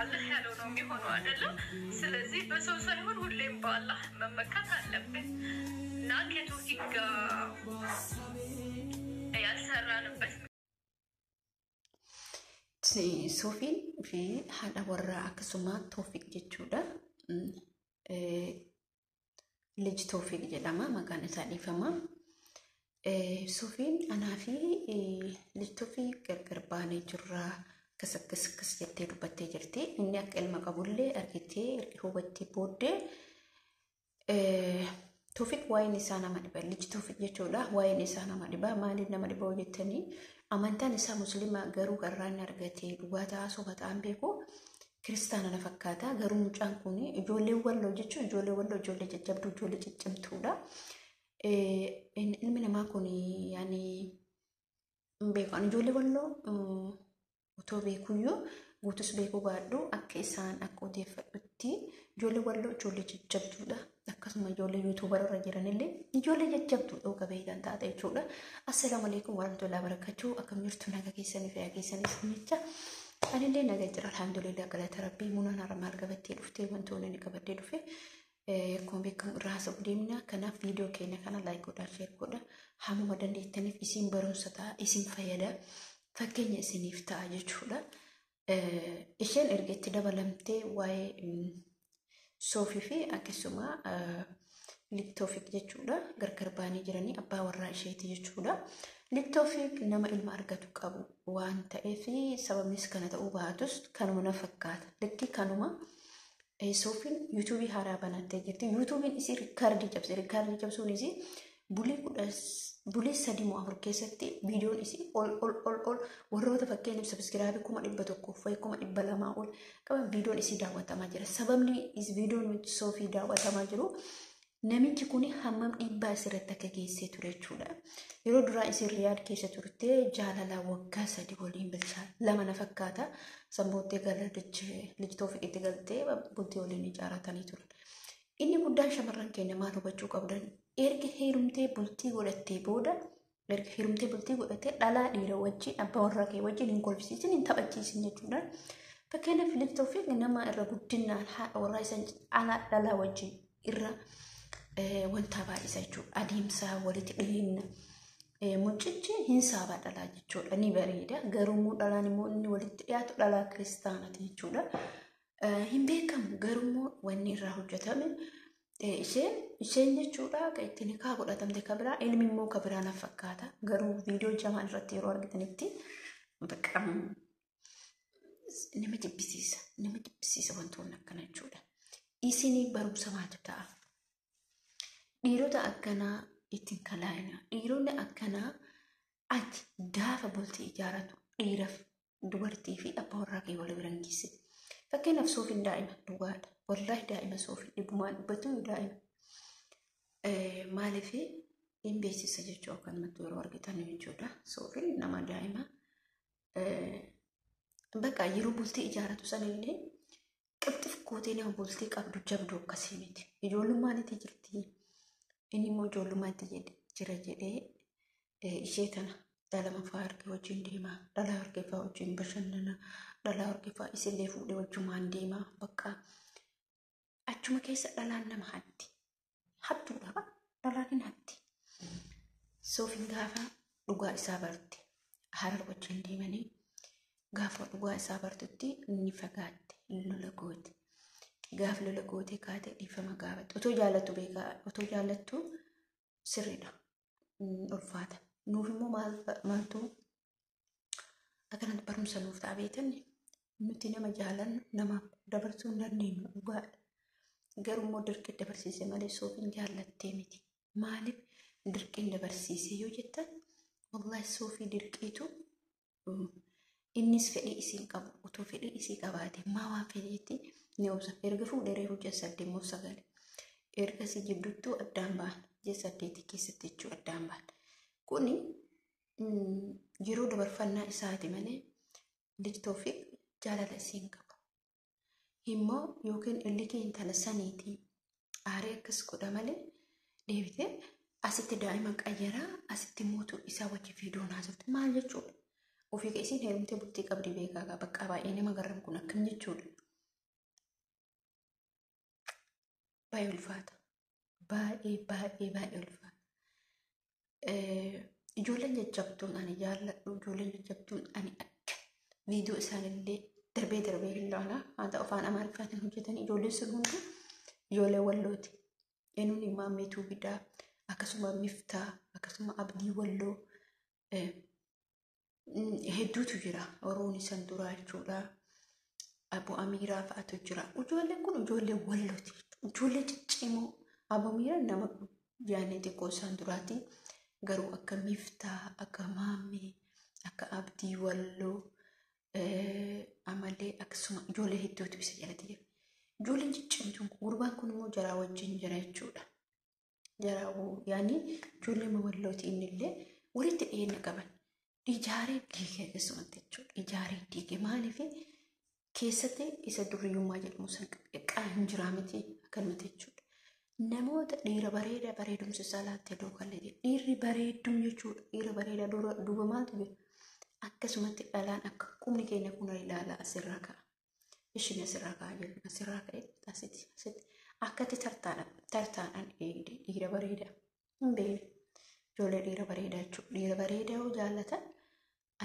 አላህ ያለው ነው የሚሆነው አይደለም። ስለዚህ በሰው ሳይሆን ሁሌም በአላህ መመካት አለብን እና ከቶፊቅ ጋር ያልሰራንበት Soofiin fi haadha warraa akkasuma Toofiq jechuudha. Lij Toofiq jedhama maqaan isaa dhiifama. Soofiin anaa fi Lij Toofiq gargar baanee jirra, akkas akkas akkas jettee dubbattee jirti. Inni akka ilma qabullee argitee erga hubattee booddee Toofiq waa'een isaa nama dhiba. Lij Toofiq jechuudha, waa'een isaa nama dhiba. Maaliif nama dhiba jettanii, amantaan isaa Musliima, garuu garraa inni argate dhugaa ta'aa soba ta'an beeku, Kiristaana na fakkaata. Garuu mucaan kun, ijoollee Walloo jechuun, ijoollee Walloo ijoollee jajjabduu, ijoollee ciccimtuudha. Ilmi namaa kun yaani hin beeku. Ani ijoollee Walloo otoo beekuyyuu guutus beekuu baadhu, akka isaan akka odeeffadhutti ijoollee Walloo ijoollee jajjabduudha. Akkasuma ijoollee YouTuber irra jiranillee ijoollee jajjabduudha dhuga beekan taate jechuudha. Assalaamu alaikum warahmatullahi wabarakatuh. Akkam jirtu? Naga keessanii, fayyaa keessanii jecha. Anillee naga jira, alhamdulillah, galata Rabbii. Munaan har'a maal qabattee dhuftee? Wantoonni inni qabattee dhufe akkuma beekamu irraa haasa'u deemna. Kanaaf viidiyoo keenya kana like godhaa, share godhaa. Hammuma dandeettaniif isin barumsa ta'a, isin fayyada, fakkeenya isiniif ta'a jechuudha. Isheen erga itti dabalamtee waa'ee Soofii fi akkasuma Liktoofiq jechuudha. Gargar baanii jiranii, abbaa warraa isheeti jechuudha. Liktoofiq nama ilma argatu qabu waan ta'eef, sababnis kana ta'uu baatus kanuma na fakkaata. Likki kanuma Soofiin YouTubeii haaraa banattee jirti. YouTubeiin isii riikaardii cabse. Riikaardii cabsuun isii bulii 3 moo 4 keessatti viidiyoon isii ol ol ol ol, warroota fakkeenyaaf subscribeii 100,000 fa'i 200,000 ol qaban viidiyoon isii daawwatamaa jira. Sababni viidiyoon Soofii daawwatamaa jiru namichi kun hammam dhiibbaa isirratti akka geessee ture jechuudha. Yeroo duraa isin Riyaad keessa turte, jaalalaa waggaa 3 waliin bilchaa 2 na fakkaata. Sanboottee gara Lij Toofiqitti galtee bultii waliin ijaaratanii turan. Inni guddaan shamarran keenya maal hubachuu qabdan? Erga heerumtee bultii godhattee booda, erga heerumtee bultii godhattee, dhalaa dhiira wajjin, abbaa warraa kee wajjin hin kolfisiisin, hin taphachiisin jechuudha. Fakkeenyaaf Lij Toofiq nama irra guddinaan haadha warraa isa alaa dhalaa wajjin irra wanta baay'isa jechuudha. Adeemsa walitti dhiyeenya. Mucichi hin saaba dhalaa jechuudha. Ni bareeda. Garuu immoo dhalaan immoo inni walitti dhiyaatu dhalaa Kiristaanaati jechuudha. Hin beekamu, garuu immoo wanni irraa hojjetame isheen jechuudha kan ittiin nikaa godhatamte ka biraa, ilmi immoo ka biraa na fakkaata. Garuu viidiyoo jamaan irratti yeroo argitanitti bakka nama jibbisiisa. Nama jibbisiisa wantoonni akkana jechuudha. Isinii barumsa maaltu ta'a? Dhiirota akkanaa ittiin kalaayina. Dhiironni akkanaa ati gaafa bultii ijaaratu dhiiraaf dubartii fi abbaa warraa kee wal bira hin geessin. Fakkeenyaaf Soofiin daa'ima dhugaadha. Wallaahi daa'ima Soofii dhibbumaan dubbatu daa'ima. Maaliif hin beeksisa jechuudha akkanumatti yeroo argitan jechuudha. Soofiin nama daa'ima. Bakka yeroo bultii ijaaratu sanillee qibxif gootee nama bultii qabdu jabduu akkasii miti. Ijoollummaan itti jirti. Inni immoo ijoollummaa itti jira jedhee ishee tana dhala fa'aa argee wajjin deema. Dhala argee fa'aa wajjin bashannana. Dhala argee fa'aa isillee fuudhee wajjumaan deema. Bakka achuma keessa dhalaan nama hatti. Hattuudha, dhalaan hin hatti. Soofiin gaafa dhugaa isaa barte, Harar wajjin deemanii gaafa dhugaa isaa bartutti inni fagaatte, lola goote. Gaafa lola gootee kaate dhiifama gaafatte. Otoo jaallattu beekaa, otoo jaallattu sirriidha. Ulfaata. Nuuf immoo maaltu akkanatti barumsa nuuf ta'a beektan? Nuti nama jaalannu namaaf dabarsuu hin dandeenyu, dhugaadha. Garuu immoo dirqii dabarsiise malee Soofiin jaallattee miti. Maaliif dirqiin dabarsiise yoo jettan, wallahi Soofii dirqiitu, innis fedhii isiin qabu. Otoo fedhii isii qabaate maa waan fedheetti ni obsa. Erga fuudhee reefu ji'a 8 moo 9, ergasii jidduuttuu addaan ba'an, ji'a 8 keessatti jechuu addaan ba'an. Kuni yeroo dabarfannaa isaati malee Lij Toofiq jaalala isiin qabu. Immoo yookiin illikii intala saniitii aaree akkas godha malee, deebitee asitti daa'ima qayyaraa, asitti mootu isaa wajji viidiyoon haasofte maal jechuudha? Ofii isiin heerumtee bultii qabdi beekaa, bakka baay'ee nama garram kun akkam jechuudha. Baay'ee ulfaata. Baay'ee baay'ee baay'ee ulfaata. Ijoolleen jajjabduun ani jaalladhu, ijoolleen jajjabduun ani akka viidiyoo isaanillee darbee darbee hin ilaala. Haa ta'u afaan Amaariffaatiin hojjetan ijoolleen sun hundi ijoollee Wallooti. Eenyuun Maammee Tuubiidhaa, akkasuma Miftaa, akkasuma Abdii Walloo hedduutu jira. Oroon isan duraa jechuudha. Abu Amiiraa fa'aatu jira. Ijoolleen kun ijoollee Wallooti. Ijoollee ciccimoo. Abu Amiiraan nama yaadne xiqqoo isaan duraati. Garuu akka Miftaa, akka Maammee, akka Abdii Walloo amallee akkasuma ijoollee hedduutu isa jalatti jira. Ijoolleen ciccimtuun gurbaan kun immoo jaraa wajjin jira jechuudha. Jaraa yaani ijoollee Wallooti innillee walitti dhiyeenya qaban. Ijaaree diige akkasumatti jechuudha. Ijaaree diige maaliif keessatti isa duriyyummaa jedhamu san xiqqaa hin jiraa miti akkanumatti jechuudha. Namoota dhiira bareedaa bareedumsa isaa laattee duukallee dhiirri bareedduun jechuudha. Dhiira bareedaa duuba maaltu jira? Akkasumatti dhalaan akka qubni keenya kun ilaala asirraa ka'a. Ishiin asirraa ka'a jiru asirraa ka'e asitti asitti akkatti tartaadhaan eegde dhiira bareedaa hin beekne. Ijoollee dhiira bareedaa jechuudha. Dhiira bareedaa yoo jaallatan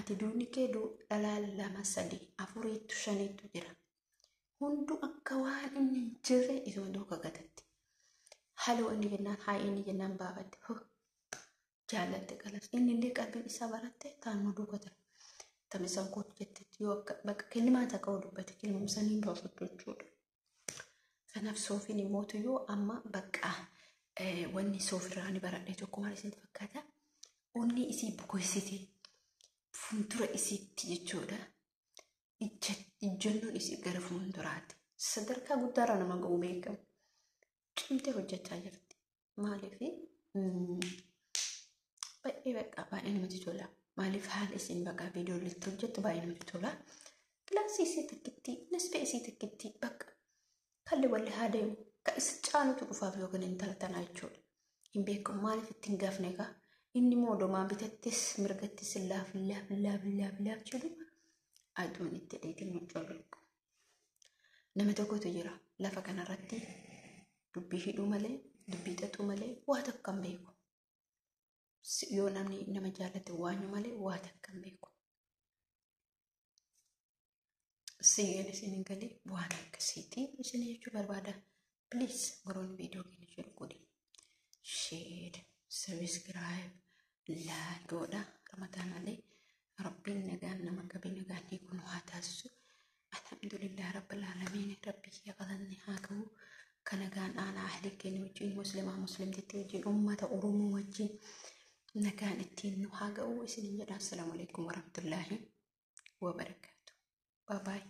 ati duuni kee dhalaa 2 3 4 5 jira. Hunduu akka waan inni hin jirre isuma duuka gatatti. Haloo inni jennaan haa inni jennaan baafatte. Jaallatte galas. Inni illee qalbiin isaa baratte taanuma duuka tura. Tamisaan kootu jettetti yoo akka bakka kilimaa takka dubbate kilimumsanii baafattu jechuudha. Kanaaf soofiin immoo yoo amma bakka wanni soofirraa ni baradhe tokko maal isinitti fakkaata? Onni isii bukoysiti fuuldura isiitti jechuudha. Ijjannoon isii gara fuulduraatti. Sadarkaa guddaarra nama ga'u beekamu. Cimtee hojjechaa jirti. Maaliif baay'ee bakka baay'ee namatti tola. Maaliif haala isiin bakka viidiyoo irratti hojjettu baay'ee namatti tola. Kilaasii isii takkitti, nasbee isii takkitti bakka kalli walli haa deemu. Ka isa caalutu dhufaaf yookiin intala tanaa jechuudha. Hin beekamu maaliif ittiin gaafne egaa. Inni immoo odomaa bitattis mirgattis laaf laaf laaf laaf laaf jedhu aduun itti dheetiin muccolluqu. Nama tokkotu jira lafa kanarratti dubbii hidhuu malee dubbii xaxuu malee waa takka hin beeku. Yoo namni nama jaallate waanyu malee waa takka hin beeku. Siyyeen isin galee waan akkasiiti isin jechuu barbaada. Please warroonni viidiyoo keenya jedhu godhi. Share, subscribe, like godha. Ramadaan alee Rabbiin nagaan nama qabee nagaan hiikuu nu haa taasisu. Alhamdulillah Rabbil Aalamiin Rabbi kiyya qalanni haa ga'u. Kan nagaan aanaa ahli keenya wajjin muslimaa muslimtitti wajjin uummata Oromoo wajjin nagaan ittiin nu haa ga'u isiniin jedha. Assalaamu alaikum warahmatullaahi wabarakaatu. Bye bye.